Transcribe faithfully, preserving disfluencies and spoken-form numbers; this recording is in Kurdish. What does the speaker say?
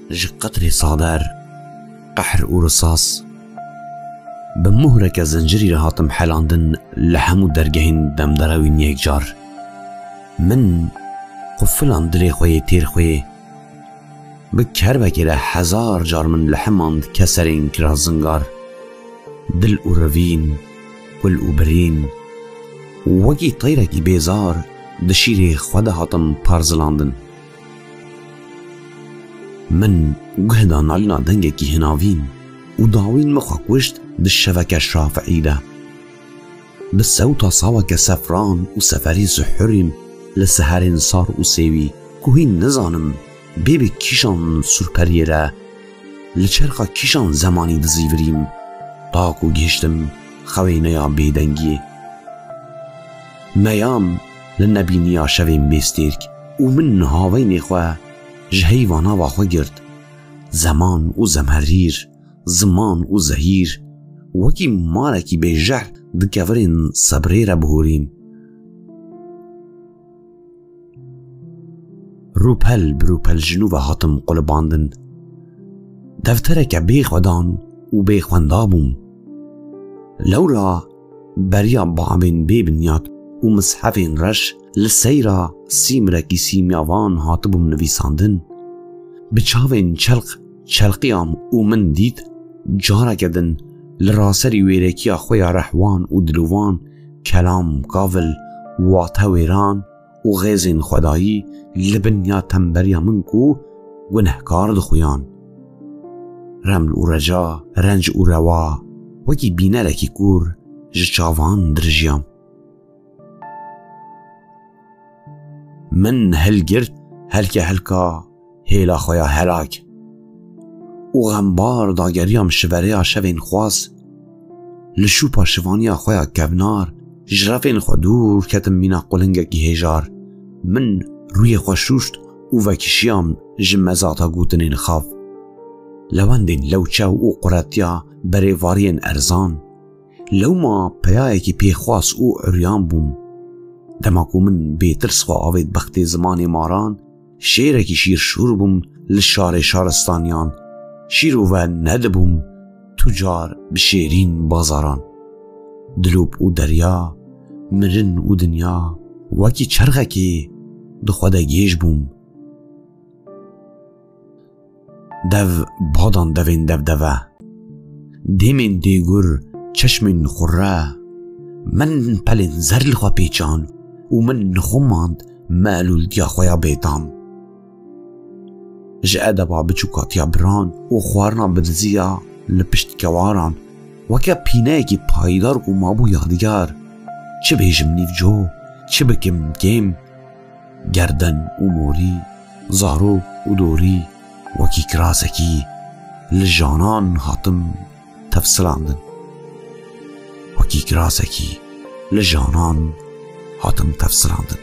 Ji qetrê sader, qehr û risas, bi muhreke zincirî re hatim helandin li hemû dergehên demdera wî yekcar. Min qufilan dilê xwe yê têr xwê, bi kerbekê re hezar car min li hemand keserên kira zingar. Dil û rivîn, kul û birîn, wekî teyrekî bêzar di şîrê xwe de hatim parzilandin. Min guh da nalîna dengekî hinavîn û dawîn min xwe kuşt di şeveke şafiî de. Bi sewta saweke sefran û seferî zuhurîm li seherên sar û sêwî ku hîn nizanim bê bi kîjan sûrperiyê re li çerxa kîjan zemanî dizîvirîm, ta ku gihiştim xewêneya bêdengiyê. Meyam li nebîniya şevên bêstêrk û min nihaveynê xwe ji heyva nava xwe girt. Zeman û zemherîr, ziman û zehîr, wekî marekî bêjehr di kevirên sebrê re bihûrîn. Rûpel bi rûpel ji nû ve hatim qulibandin. Deftereke bê xwedan û bê xwenda bûm. Lewra beriya bavên bê binyat û mishefên reş li seyra sîmirekî sîmyavan hatibûm nivîsandin. Bi çavên çelq çelqiyam û min dît, careke din li raserî wêrekiya xwe ya rehwan û dilovan kelam kavil, wate wêran û xêzên xwedayî li bin ya temberiya min ku gunehkar dixuyan. Reml û reca, renc û rewa, wekî bînerekî kûr ji çavan dirijiyam. Min hilgirt helke helka hêla xwe ya helak û xembar dageriyam şivereya şevên xwaz. Li şûpa şivaniya xwe ya kevnar ji refên xwe dûr ketim mîna qulingekî hêjar. Min rûyê xwe şûşt û vekişiyam ji mezata gotinên xav. Lewendên lewçew û quretiya berêvariyên erzan. Lewma peyayekî pêxwas û uryan bûm. Dema ku min bêtirs xwe avêt bextê zimanê maran, şêrekî şîrşûr bûm li şarê şaristaniyan. Şîr û ve nedibûm tu car bi şêrîn bazaran. Dilop û derya, mirin û dinya, wekî çerxekê di xwe de gêj bûm. Dev badan devên devdeve. Dêmên dêgur, çeşmên xurre. Min pelên zer li xwe pêçan û min nixwe mand melûltiya xwe ya bêtam. Ji edeba biçûkatiya biran û xwarina bidiziya li pişt kewaran, weke pîneyekî payîdar ku mabû yadigar. Çi bêjim nîvco, çi bikim kêm. Gerden û morî, zarok û dorî, wekî kirasekî li janan hatim tefsilandin. Wekî kirasekî li janan hatim tefsilandin.